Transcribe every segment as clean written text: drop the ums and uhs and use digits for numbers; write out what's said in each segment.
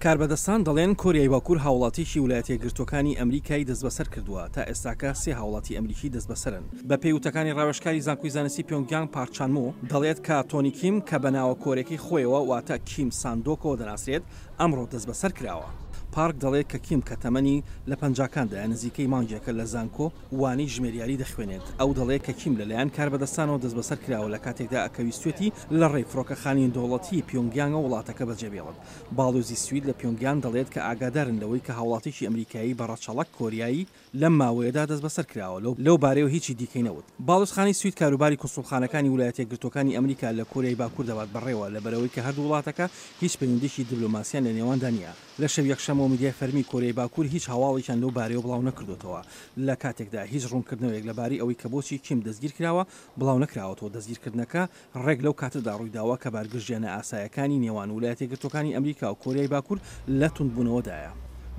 کاربەدەستان دەڵێن کۆریای باکوور هاوڵاتییەکی ولایەتەیەکگرتووەکانی ئەمریکای دەستبەسەر کردووە، تا ئێستاکە سێ هاوڵاتی ئەمریکی دەستبەسەرن. بەپێی وتەکانی ڕاوێژکاری زانکۆی زانستی پیۆنگیانگ پارک چان-مو دەڵێت کە تۆنی کیم کە بە ناوە کۆریەکەی خۆیەوە واتە کیم ساندۆکەوە دەناسرێت ئەمڕۆ دەستبەسەر کراوە. پارک دەڵێت کە کیم کە تەمەنی لە پەنجاکاندایە نزیکەی مانگێکە لە زانکۆ وانەی ژمێریاری دەخوێنێت. ئەو دەڵێت کە کیم لەلایەن کاربەدەستانەوە دەستبەسەر کراوە لە کاتێکدا کە ویستوێتی لە ڕێی فڕۆکەخانەی نێودەوڵەتیی پیۆنگیانگەوە وڵاتەکە بەجێبێڵێت. باڵیۆزی سوید لە پیۆنگیانگ دەڵێت کە ئاگادارن لەوەی کە هاوڵاتیی ئەمریکایی بە ڕەچەڵەک کۆریایی لەم ماوەیەدا دەستبەسەر کراوە، لەو بارەیەوە هیچی دیکەی نەوت. باڵیۆزخانەی سوید کاروباری کونسوڵخانەکانی ولایەتەیەکگرتووەکانی ئەمریکا لە کۆریای باکوور دەبات بەڕێوە، لەبەرئەوەی کە هەردوو وڵاتەکە هیچ پەیوەندییەکی دبلۆماسییان لە نێواندا نییە. لە شەوی یەکشەممەوە میدیای فەرمی کۆریای باکوور هیچ هەواڵێکیان لەو بارەیەوە بڵاو نەکردۆتەوە، لە کاتێکدا هیچ ڕوونکردنەوەیەک لەبارەی ئەوەی کە بۆچی کیم دەستگیرکراوە بڵاو نەکراوەتەوە، دەستگیرکردنەکە ڕێک لەو کاتەدا ڕوویداوە کە بارگرژییە نائاسایەکانی نێوان ولایەتەیەکگرتووەکانی ئەمریکا و کۆریای باکوور لە توندبوونەوەدایە.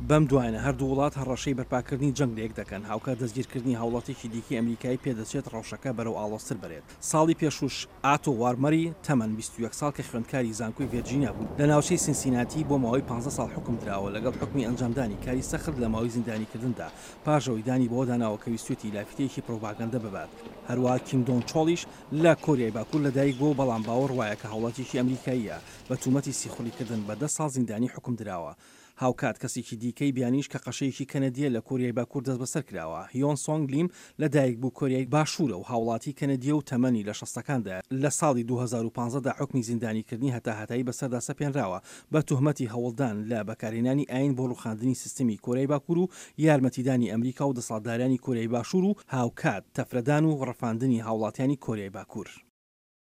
بەم دوایانە هەردوو وڵات هەڕەشەی بەرپاکردنی جەنگ لەیەک دەکەن، هاوکات دەستگیرکردنی هاوڵاتییەکی دیکەی ئەمریکایی پێدەچێت ڕەوشەکە بەرەو ئاڵۆزتر بەرێت. ساڵی پێشووش ئاتۆ وارمەری تەمەن 21 ساڵ کە خوێندکاری زانکۆی ڤێرجینیا بوو لە ناوچەی سینسیناتی بۆ ماوەی 15 ساڵ حوکم دراوە لەگەڵ حوکمی ئەنجامدانی کاری سەخت لە ماوەی زیندانیکردندا پاش ئەوەی دانی بەوەدا ناوە کە ویستویەتی لافیتەیەکی پڕوپاگەندە ببات. هەروەها کیم دۆنگ چۆڵیش لە کۆریای باکوور لەدایک بووە و بەڵام باوەڕ وایە کە هاوڵاتییەکی ئەمریکاییە، بە تومەتی سیخوڕیکردن بە دە ساڵ زیندانی حوکم دراوە. هاوکات کەسێکی دیکەی بیانیش کە قەشەیەکی کەنەدییە لە کۆریای باکوور دەستبەسەر کراوە. هیۆن سۆنگ لیم لەدایکبوو کۆریای باشوورە و هاوڵاتیی کەنەدییە و تەمەنی لە شەستەکاندایە، لە ساڵی 2015 دا حوکمی زیندانیکردنی هەتاهەتایی بەسەردا سەپێنراوە بە توهمەتی هەوڵدان لە بەکارهێنانی ئایین بۆ ڕووخاندنی سیستمی کۆریای باکوور و یارمەتیدانی ئەمریکا و دەسەڵاتدارانی کۆریای باشوور و هاوکات تەفرەدان و ڕفاندنی هاوڵاتیانی کۆریای باکوور.